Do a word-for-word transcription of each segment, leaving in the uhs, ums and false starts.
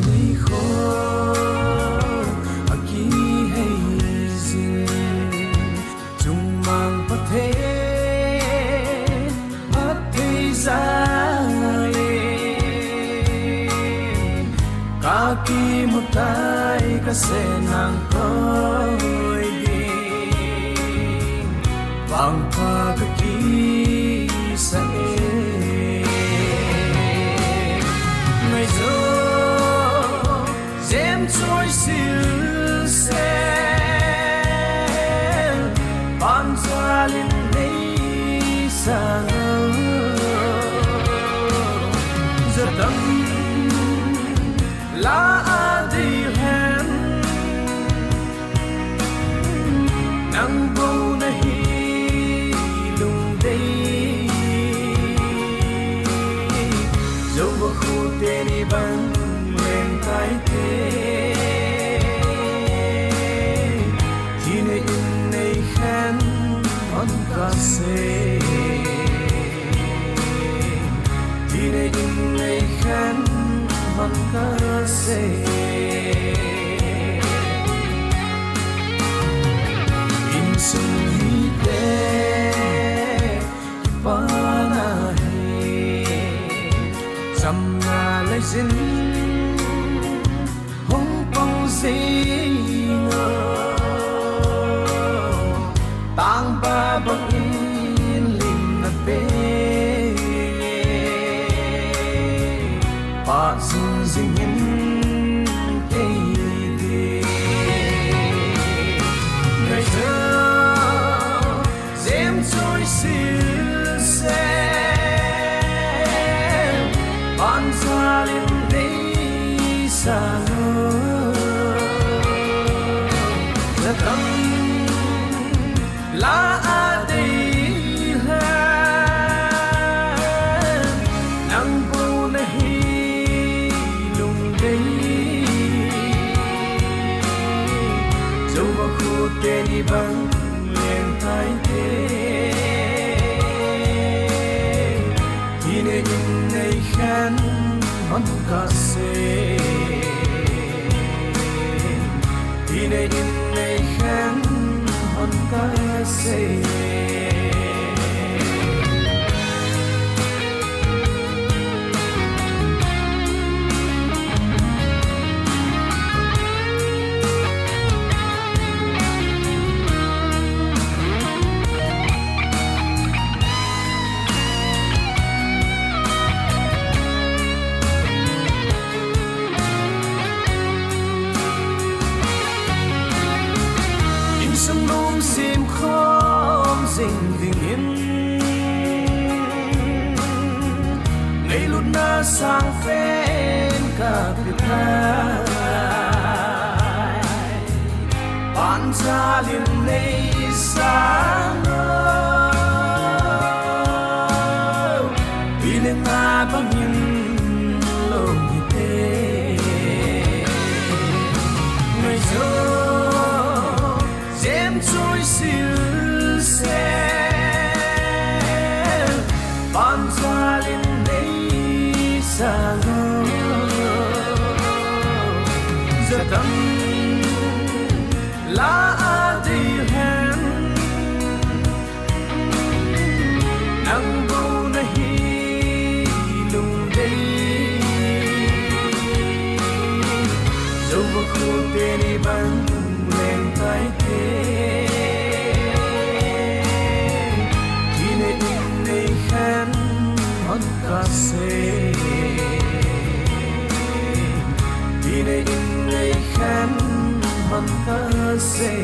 Ni kho akihei jin, chungmang Pathen phatthei jal in, ka kimutai ka se nang koi ding, vangpha ka kisa e. Ngai jo jem choi sil sel, pan jal in nei sang o. Jadam la a dei hen, nang bou nahi lungdei. Jouva khu teni bang leng tai te, thi nei in nei khen hon ka sei. Thi nei in nei khen hon ka sei. Insung hite, kipana hi, chamna lei jin hung pang jing o. Tangba bang in lim na pe, pa jing jing in kei ti. Ngai jo jem choi sil sel, pan jal in nei sang o. Jadam la a dei hen, nang bou nahi lungdei. Jouva khu teni bang leng tai te, thi nei in nei khen hon ka sei. Thi nei in nei khen hon ka sei. Insung lungsim khom jing ding in, ngailutna sang pen ka pe tai. Pan jal in nei sang o. Pi le nga bang in lou hite. Ngai jo jem choi sil sel, pan jal in nei sang o. Jadam la a dei hen, nang bou nahi lungdei. Jouva khu teni bang leng tai te, thi nei in nei khen hon ka sei. Thi nei in nei khen hon ka sei.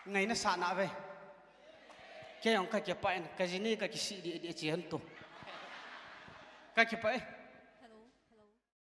Ngai na sa na ve. Kei jong ka kipah in, ka jini ka kisih di di chi han tu. Ka kipah e.